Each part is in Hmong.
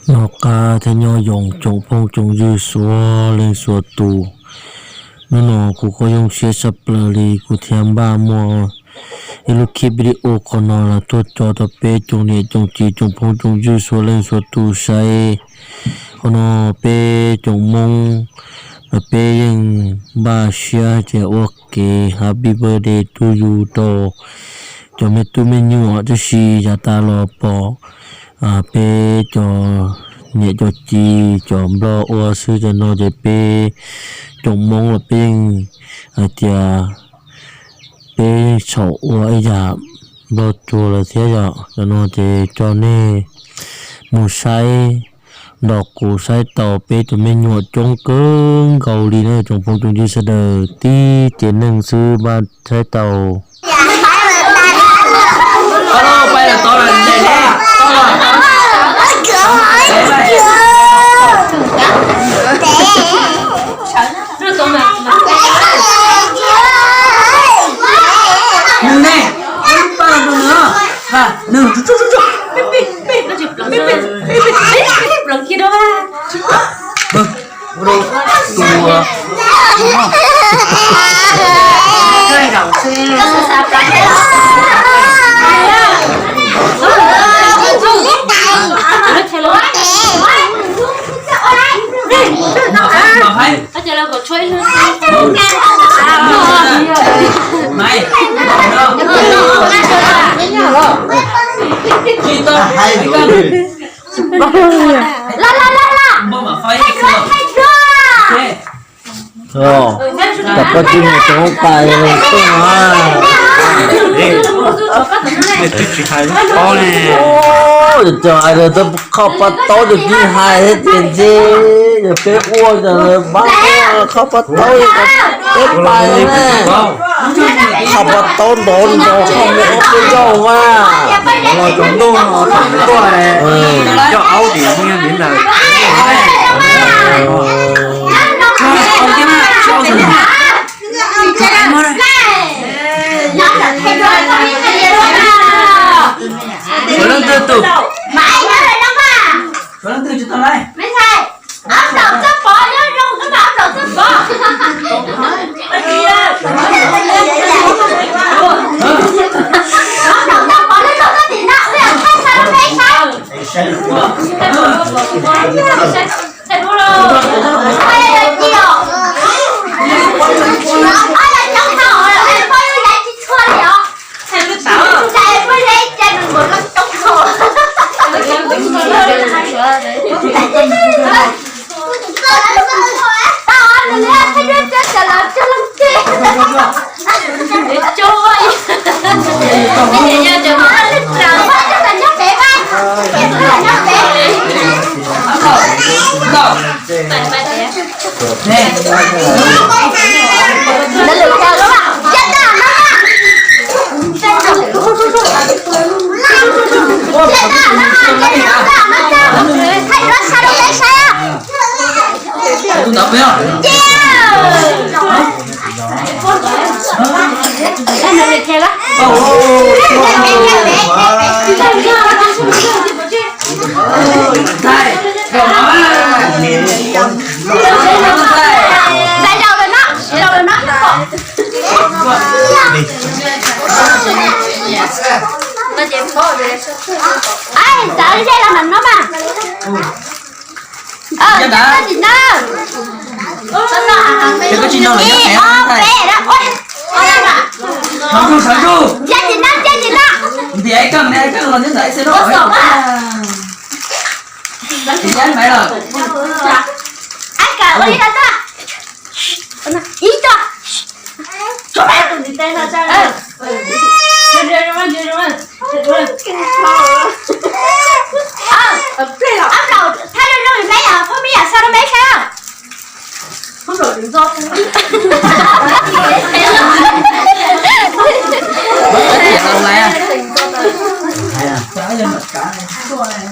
Noj qab thiab nyob zoo tsoom phooj tsoom ywg suav leej suav tus. Hnub no kuv kuj zoo siab tshaj plaws li kuv thiaj npaj muaj ib lub clip video qhov no los tuaj tso rau peb tsoom niam tsoom txiv tsoom phooj tsoom ywg suav leej suav tus saib. Qhov no peb tsoom Hmoob los peb yeej npaj siab hais tias ua kev happy birthday to you rau cov me tub me nyuam, tab sis yav tas los pom peb cov niam cov txiv cov Nplog ua xwb, cov no ces peb tsoom Hmoob los peb yeej hais tias peb yeej txhaum ua ib yam Nplog tsuag lawm thiab yom. Cov no ces coj nej mus saib, nrog kuv saib tau peb tus me nyuam coob kawg nkaus li na tsoom phooj tsoom ywg sawv daws, tib ce neeg xwb npaj saib tau. Cov poj tsis mus tov pais xwb na. Cov hais tias kho pa taub ces tib hais thiab tias ntshe yog peb ua, yog lawv pab ua kho pa taub, peb pais na. Kho pa taub ntov ntov kho mus ob peb zaug mas. Cov ntuj no thaum tuaj coj aub tim mus ntawd. Cov leej twg tus, cov leej twg tsis tau lawm. Xav zej los mam no mas. Ntsia tsis na. Ib ob peb da. Ntsia tsis na, ntsia tsis na. Ab, kam ua li no tuaj. Ib tuaj. Ab, plaub, thaj zoo zoo me yom, phooj ywg yom, xa rau peb saib.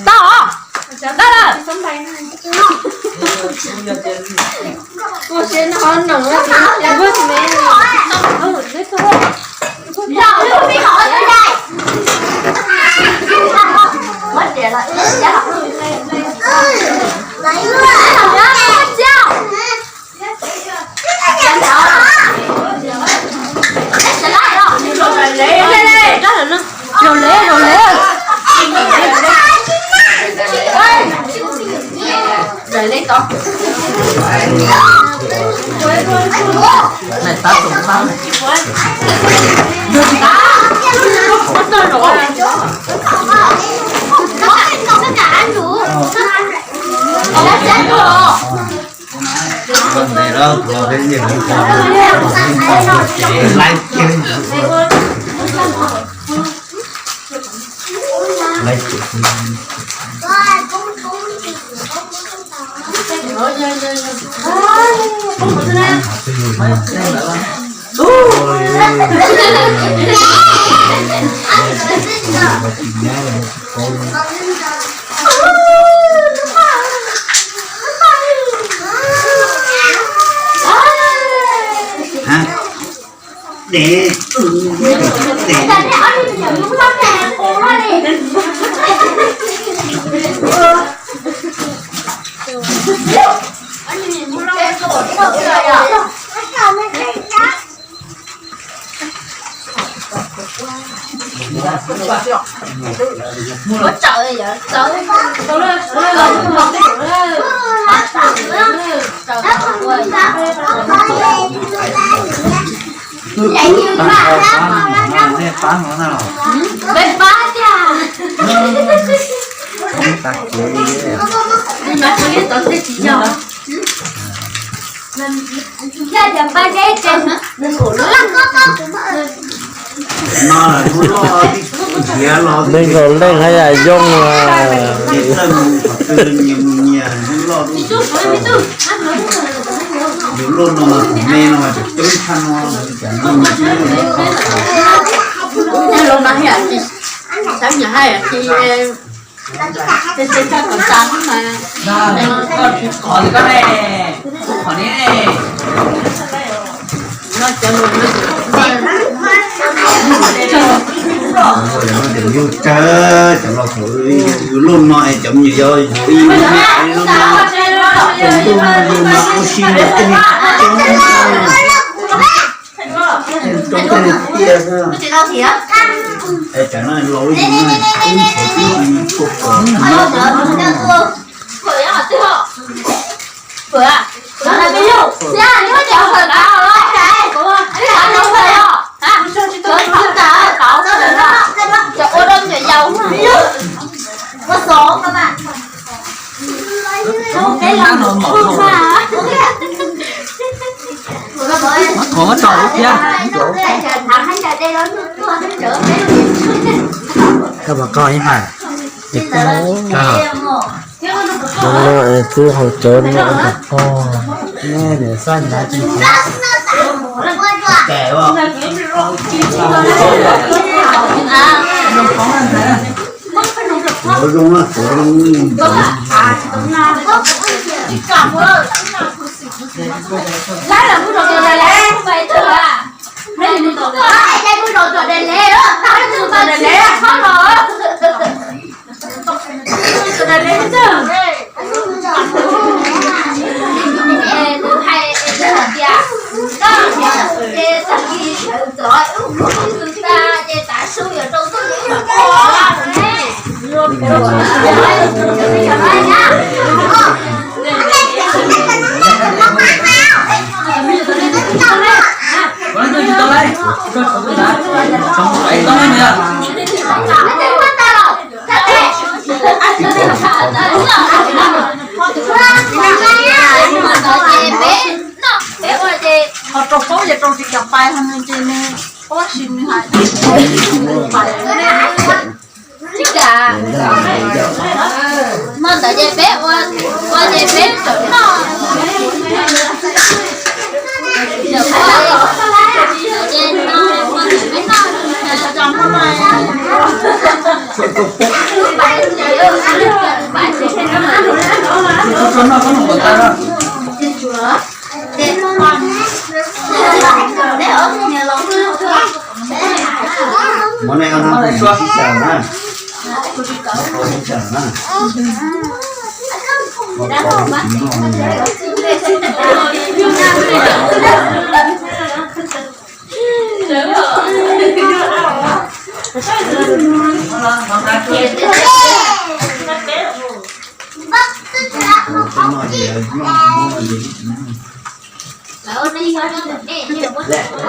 Tau, tau lawm. Nej pab no na los? Peb pab tiag. Tag kev li. Yog tias pab deb ces no lawm hnub loj, ntiav los neeg nkaus leej haj yam yooj. Nyias txawj mus qhov twg nyias mus nyias hnub loj. Yus loj no mas kuv me no mas tseem coob tshaj no. Cov no mas, cov nyuam haj yam tsis, qhov li koj ne, qhov ne. Yus tsawg cov laus thaum yus loj no es cov me nyuam yaus yus ib lub no, yus mas ua si mas tej me coob. Rau tej tiaj xwb. Es tsam no laus ib yam no, ib tsam twb tsis pom kom. Qhov muab tso ub thiab. Koj mas koj ib hais. Tus no es twb haus cawv no. Nej niam xaj nyav tsis txiv. Tuav zoo na, tuav zoo. Ho rau paub ces rau tsis kam pais ho nws ces nws ua si nws hais. Tsis kam. Hmo ntawd ces peb ua, ua ces peb tseem noj. Mov ne, sib xyaw na. Sib xyaw na. Kuv ua lub pob lawm koj nyob pem hauv teb thauj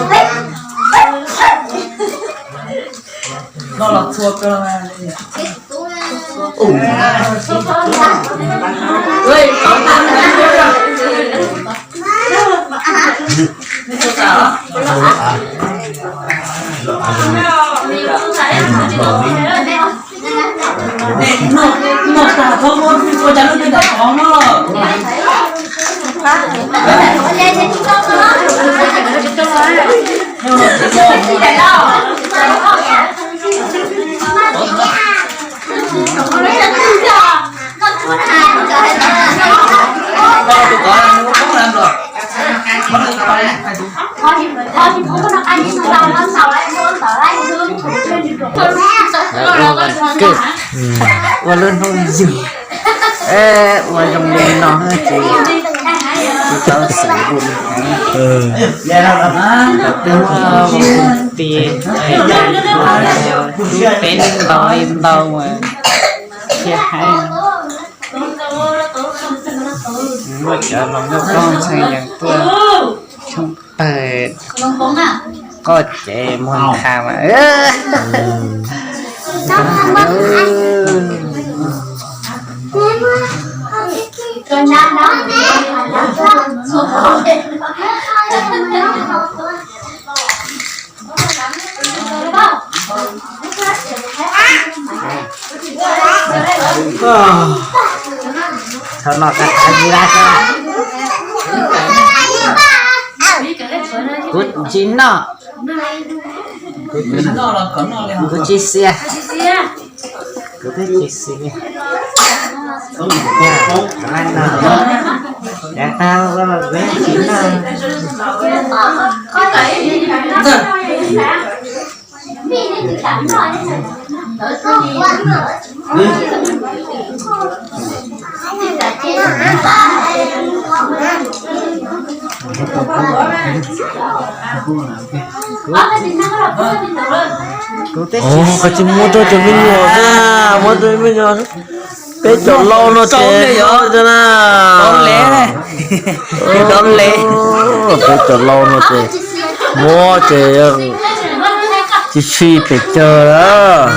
peb. Noj los txhua kawg. Noj tag txhob muab ua cas lub twg ntaim qhov no. Ua lub hnub yug, ua zoo li no ces tsis tau xav ua. Twb muaj tis peb ntau li ntau thiaj hais. Muaj cov hluas nkauj poj ntxoog yees tuaj tshoob pawg qoj ces muag ntha mas. Txhob noj tag tag li lawm. Kuv tsis noj. Kuv tsis xiam. Kuv twb tsis xiam. Yav tag los kuv tsis noj. Koj tsis muab rau cov me nyuam na, muab rau me nyuam. Peb cov laus no ces no na. Peb cov laus no ces muab ces tsis tshwm pes tsawg lawm.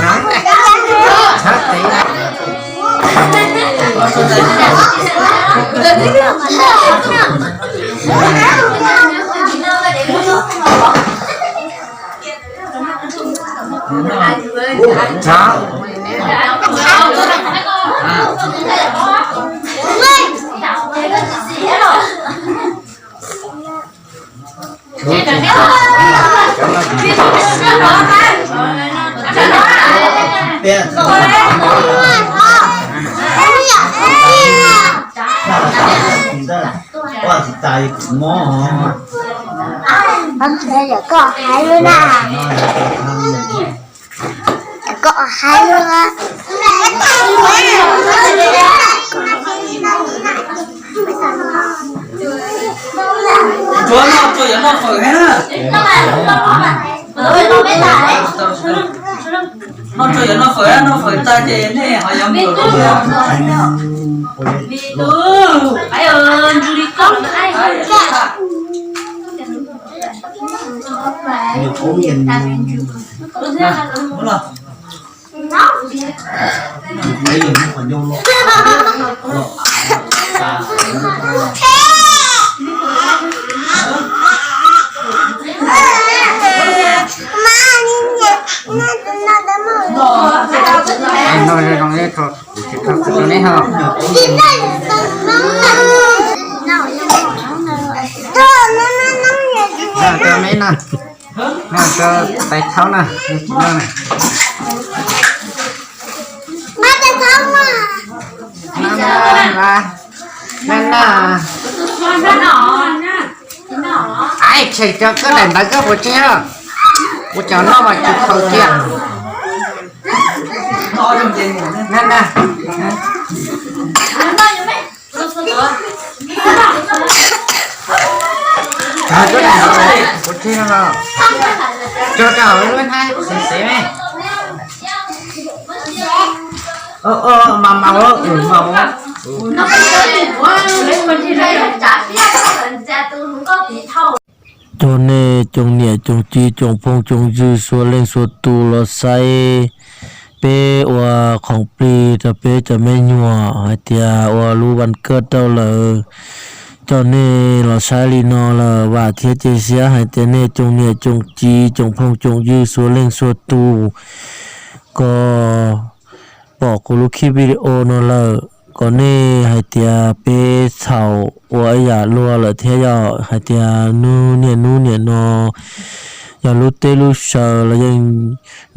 Koj hais lawm na. Koj hais lawm. Tsuav noj tsuav yuav noj fawm na. Noj tsuav yuav noj fawm, noj fawm tag ces nej ho yuav mus. Noj zoo li tho, kuv tsis Rau neb ho. Rau neb na. Rau tais thaub na. Ai, tshem cov koj daim ntawv koj puas tseg os? Kuv cov noj mas tsis khaus cia. Kuv tseg no, tso rau lub hnab xev xev ne. Mas mas mas. Coj nej tsoom niam tsoom txiv tsoom phooj tsoom ywg txhua leej txhua tus los saib peb ua khoom plig rau peb cov me nyuam hais tias ua lub vas kawj rau lawm. Coj nej los saib li no lawm vam thiab cia siab hais tias nej tsoom niam tsoom txiv tsoom phooj tsoom ywg txhua leej txhua tus, kom pom kuv lub khib video no lawm kom nej hais tias peb txhaum ua ib yam luag lawm thiab yog hais tias hnub niaj hnub niam no yog lub teb lub chaw los yeej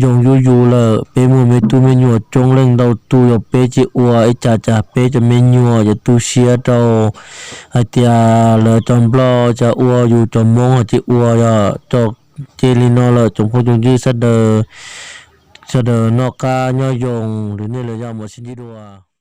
zoo yuj yus lawm. Peb muaj me tub me nyuam coob leej ntau tus, yog peb tsis ua ib tsam cas peb cov me nyuam yuav tu siab rau hais tias lawv cov nplog cas ua yus cov Hmoob ho tsis ua. Yog coj ces li no lawm tsoom phooj tsoom ywg sawv daws, sawv daws noj qab nyob zoo, lwm niaj lwm zaus mam sib ntsib dua.